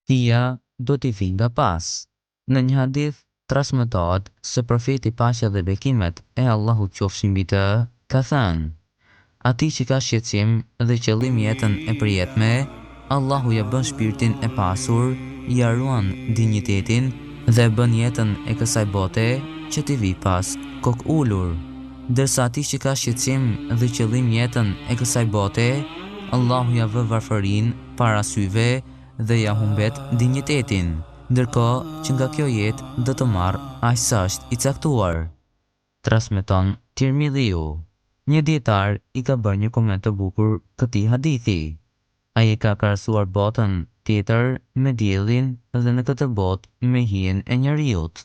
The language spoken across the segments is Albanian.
Hija do t'i vijë nga pas. Në një hadith transmetohet se Profeti paqja dhe bekimet e Allahut qofshin mbi të ka thënë, Atij që ka shqetësim dhe qëllim jetën e përjetme, Allahu ia bën shpirtin e pasur, ia ruan dinjitetin dhe e bën jetën e kësaj bote që t'i vijë pas kokëulur. Ndërsa atij që ka shqetësim dhe qëllim jetën e kësaj bote, Allahu ia vë varfërinë para syve dhe ia humbet dinjitetin, ndërkohë që nga kjo jetë do të marrë aq sa është i caktuar. Transmeton Tirmidhiu. Një dijetar i ka bërë një koment të bukur këtij hadithi. Ai e ka krahasuar botën tjetër me diellin dhe në këtë botë me hijen e njeriut.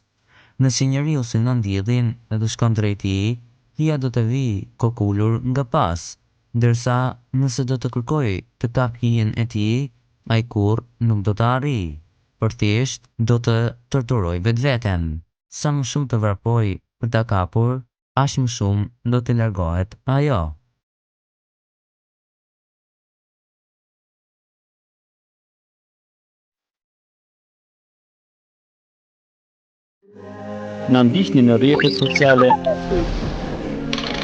Nëse njeriu synon diellin dhe shkon drejt tij, hija do të vijë kokëulur nga pas, Ndërsa, nëse do të kërkojë të kapë hijen e tij, ai kurrë nuk do ta arrijë, por thjesht do të torturojë vetveten. Sa më shumë të vrapojë për ta kapur, aq më shumë do t'i largohet ajo. Na ndiqni në rrjetet sociale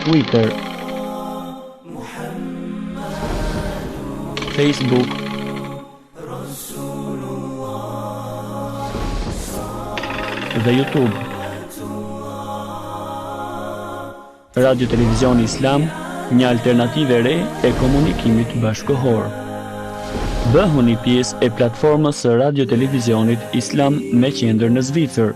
Twitter, Facebook, dhe YouTube. Radio Televizioni Islam, një alternativë e re e komunikimit bashkëkohor. Bëhuni pjesë e platformës së Radio Televizionit Islam me qendër në Zvicër.